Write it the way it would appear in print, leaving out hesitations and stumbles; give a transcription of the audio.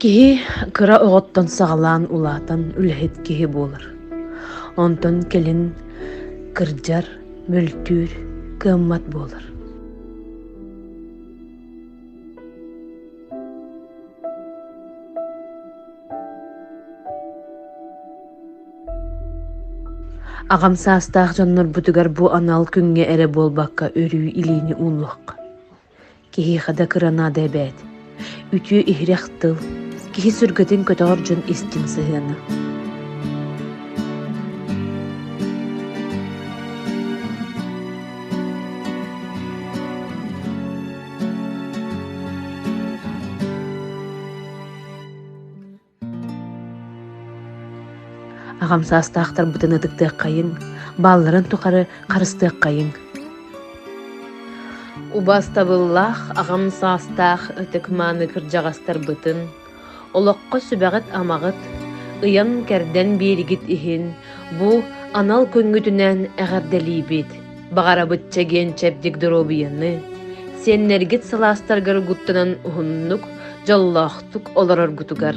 Киһи кыра оҕоттон саҕалаан улаатан үлэһит киһи буолар. Онтон кэлин кырдьар, мөлтүүр, кыаммат буолар. Аҕам саастаах дьоннорбутугар бу анал күҥҥэ эрэ буолбакка өрүү илиини уунуохха. Киһиэхэ да кыра наада эбээт. Үтүө иһирэх тыл, киһи сүргэтин көтөҕөр дьон истиҥ сыһыана. Аҕам саастаахтарбытын ытыктыаххайыҥ, баалларын тухары харыстыаххайыҥ. Убаастабыллаах аҕам саастаах ытык-мааны кырдьаҕастарбытын, олоххо сүбэҕит-амаҕыт, ыйан-кэрдэн биэригит иһин бу анал күҥҥүтүнэн эҕэрдэлиибит! Баҕарабыт чэгиэн-чэбдик доруобуйаны, сиэннэргит сылаастаргар угуттанан уһуннук, дьоллоохтук олороргутугар.